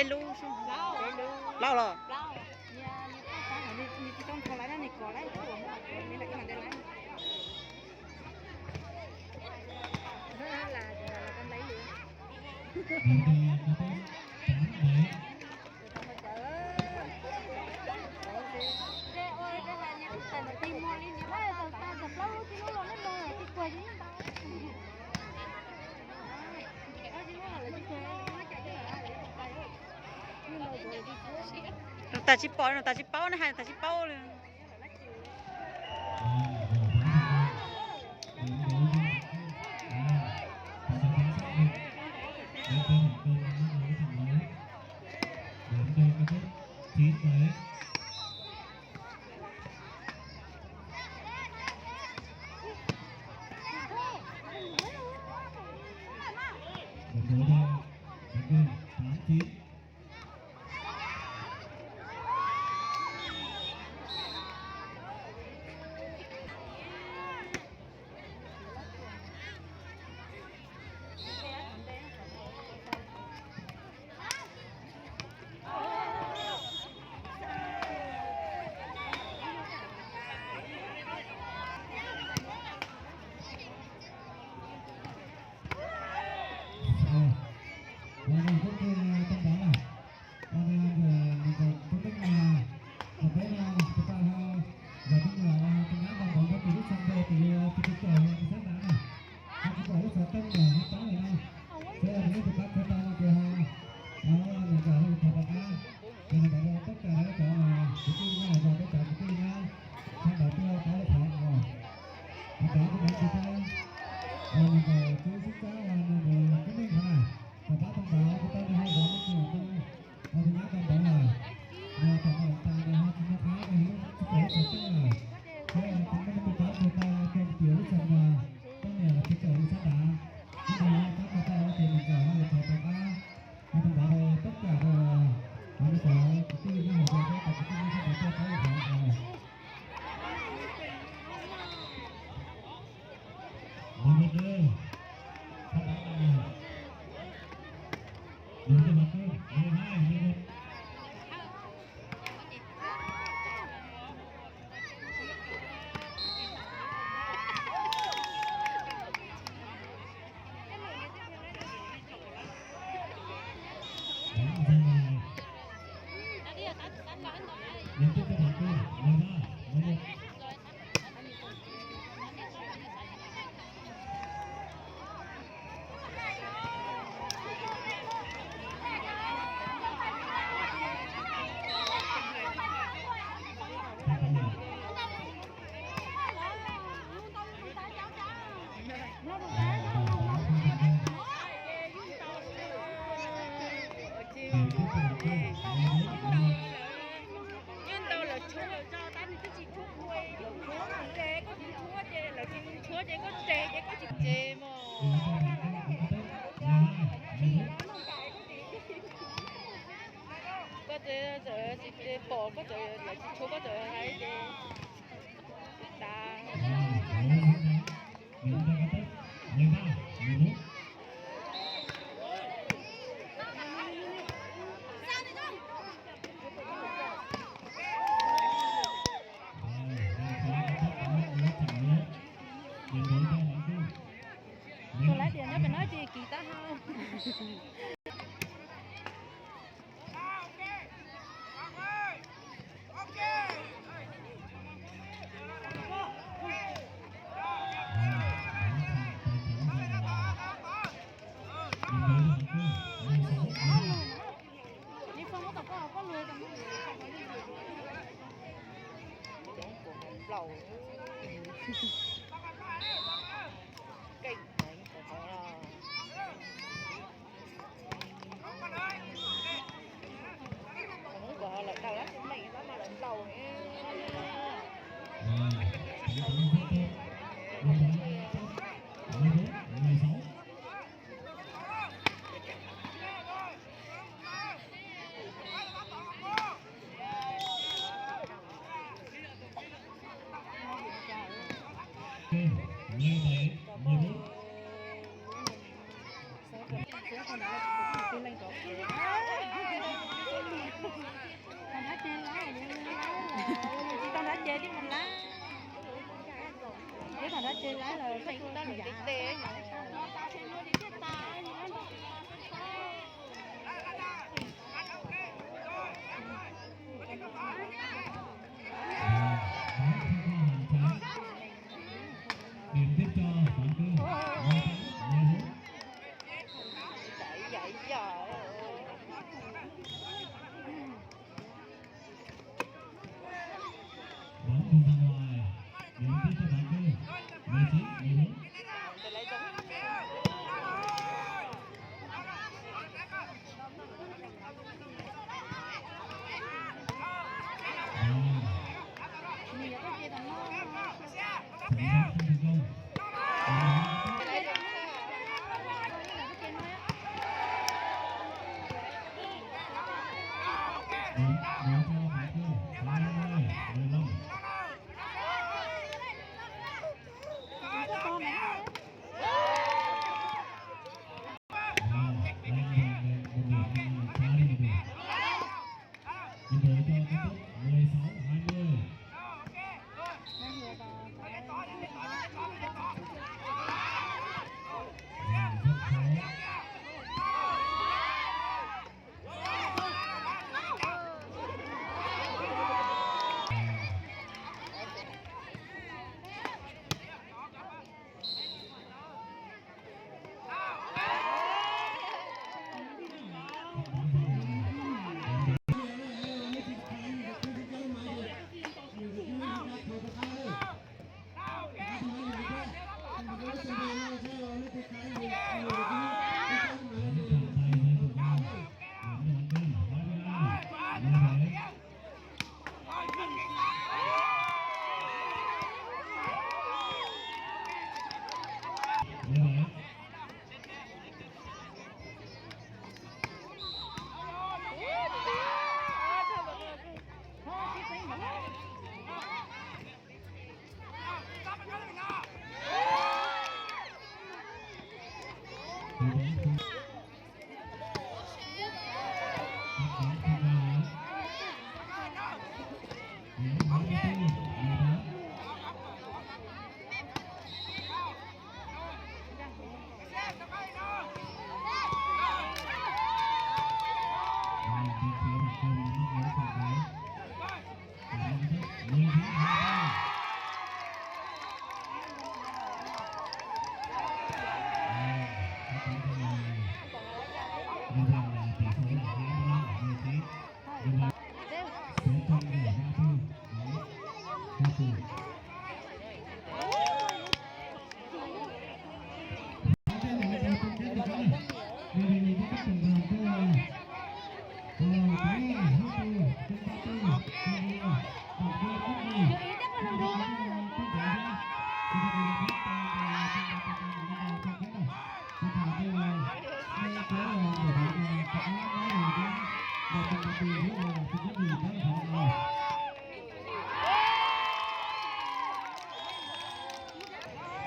Peb lub, plaub los? Nws tas tsis pom, nws tas tsis paub, nws hais nws tas tsis paub li. Điểm số cho Khánh Cương, tám chín. Rồi, rồi, rồi, thông tin, ờ, thông báo này. Ờ, giờ mình còn thông tin là, ờ, peb, ờ, chúng ta, ờ, giờ thông tin là, ờ, tin nhắn còn bốn mươi tỷ lít sân về thì, ờ, thì cái chợ, ờ, thì sắp bán này. Ờ, cái chợ lúc sáu trăm là nó có rồi đây. Thế là mình tiếp tục bắt theo tao là kìa, ờ, ờ, là giờ nó thật là cá. Thì mình cảm ơn tất cả các cháu, ờ, chúng tôi, ờ, và các cháu chúng tôi nhá. Sau đó tôi, ờ, có được thắng, ờ, Thông báo cho đám chúng ta, ờ, mình, ờ, chú Súc Cá, ờ, mình, ờ, Phú Minh hả? Thông báo, thông báo cho tao đi hai gói nước ngọt tao. Ờ, thì nhá, tao bảo là, ờ, tổng cộng tao là hai trăm khá, ờ, hiếu, chúc mừng, chúc mừng, ờ. Thế là tao mới thông báo cho tao, ờ, cho một triệu lít sân, ờ, có nghĩa là cái chậu sắt đá. Thế là tao cho tao thì mình, ờ, một triệu tao cá. Ờ, thông báo, ờ, tất cả, ờ, ờ, mấy cháu, cái tư nhân hỗ trợ cho, cái tư nhân hỗ trợ cho tao, ờ. Mười một đô. Sắp đá là mười. Mười một đô. Mười hai, mười một. Bóng dừng lại. Liên tiếp các bàn cung. Mười ba, mười một. Yeej ntau lawv tshuab zog tab nws twb tsis tshuab kuv, koj tsis tshuab ces lawv tsis tshuab ces koj tseg ces koj tsis tseg mog. Koj txawm tsis pom, koj txawm lawv tsis tshuab koj txawm hais ces tas. Tus laiv tias nyob pem no ces kiv tab hau. Keej heev qhov no. Hmoob Suav ho lawm daus lab tus neeg tab mas lawv laus ne. Mười bảy, mười bốn. Tsis tau nrov ces tib mus lab. Tib tau nrov ces lab los koj tua tsis yam. Điểm tiếp cho Toán Cư. Mười bốn, mười bốn. Bóng đi ra ngoài. Điểm tiếp cho Toán Cư. Mười chín, mười bốn.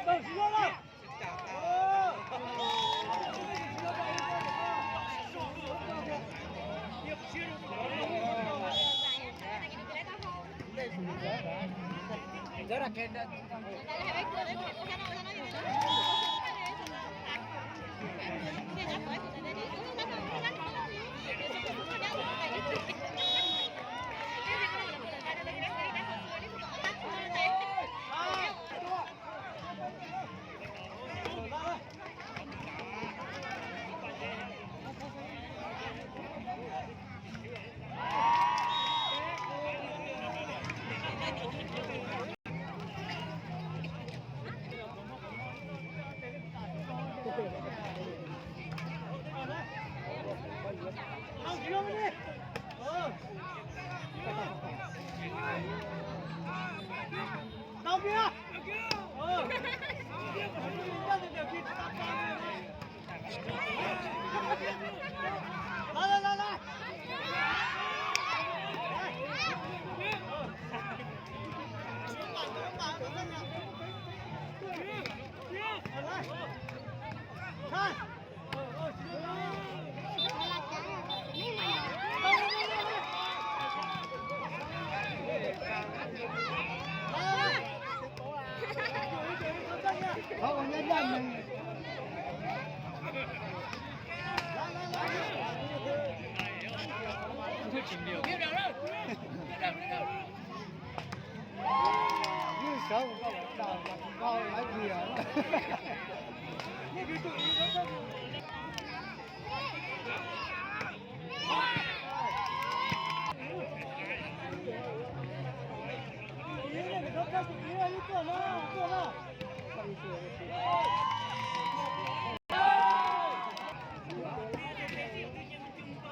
Mười sáu hai mươi.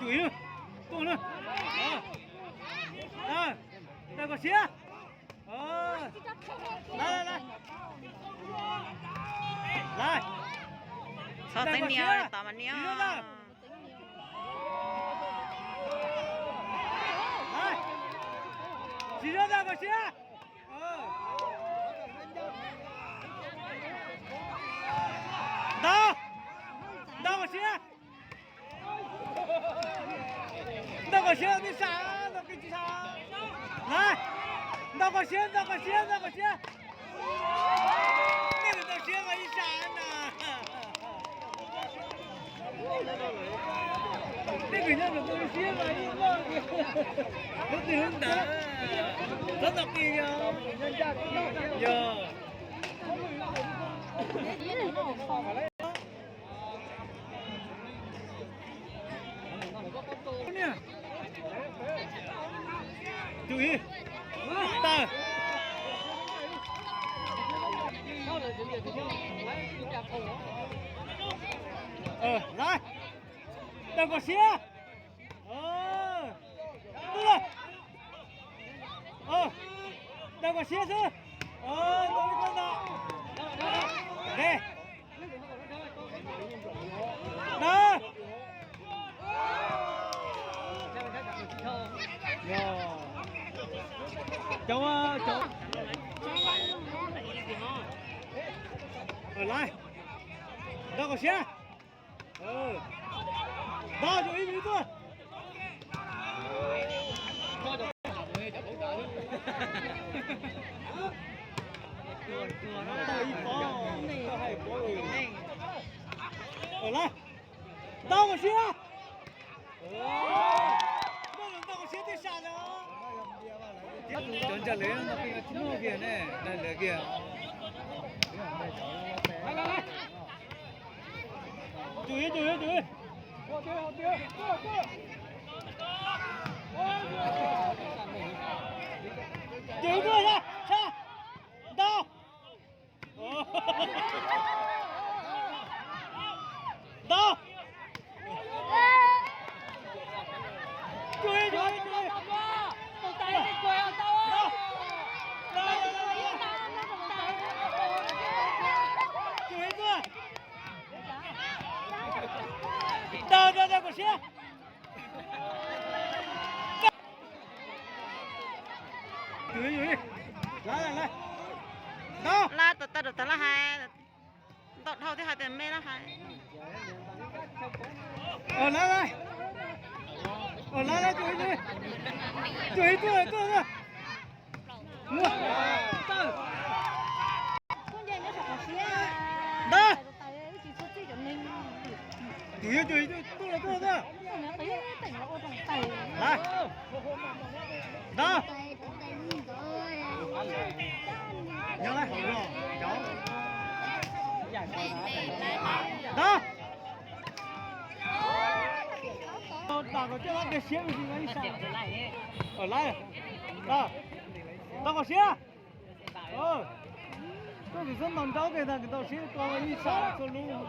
Chwm ib, tuaj na. Tawm kom siab. Lais, lais, lais. Txhob txeeb niam, tau mas niam. Lais, tsis zoo tawm kom siab. Ntaus, ntaus kom siab. Ntaus kom siab, tij sam, ntaus kom siab, ntaus kom siab, ntaus kom siab, ntaus kom siab. Nej ntaus siab mas ib sab na. Tej kwv nyob ntaus siab mas ib lub twg lub ntawd. Txhob ntaus qis yog, yog. Tus ib, tawm. Lais, tawm kom siab. Tub lawm. Tawm kom siab xwb. Tau li ko ntag. Dej. Dawb. Cov, cov. Lais. Ntaus kom siab. Ntaus, tus ib, tus ib tuaj. Lais. Ntaus kom siab. Cov ntsa lawv no peb tsis muaj kiag ne, lawv kiag. Tus ib, tus ib, tus ib. Tus ib tuaj, sab, sab. Ntaus. Ntaus. Tus ib, tus ib, tus ib. Ntaus. Tus ib tuaj. Ntaus, ntaus, ntaus kom siab. Lab tau tawm rau tag lab hais, ntau dhau thiab hais tias me lab hais. Lab, lab, tus ib tuaj, tuaj, tuaj. Ntag. Tus ib, tus ib tuaj, tuaj, tuaj. Lais. Ntag. Nyob lawm, cov. Ntag. Tam kom coj lab tiag siab ib sab. Lais. Ntag. Ntag kom siab. Koj tsis txhob ntaus nraub tiag, tag kis tau siab tua ib sab txhua lub.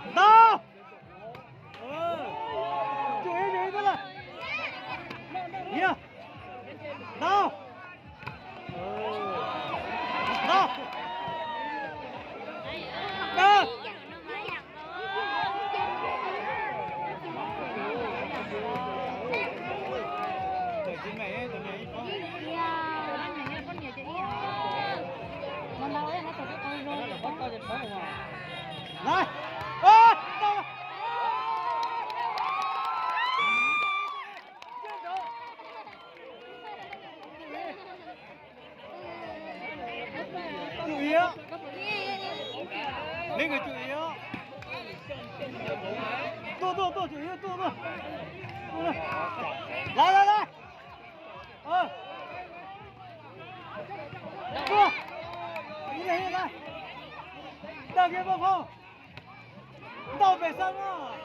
Ntag. Tus ib, tus ib tuaj lawm. Niam. Ntag. Ntag. Ntag. Lais. Tus ib. Peb nkawd cuam ib, tuaj tuaj tuaj, cuam ib tuaj tuaj. Tuaj, lawm lawm lawm. Tuaj, ib leeg ib leeg, tag kiag paj phauj, ntau pem xab mab.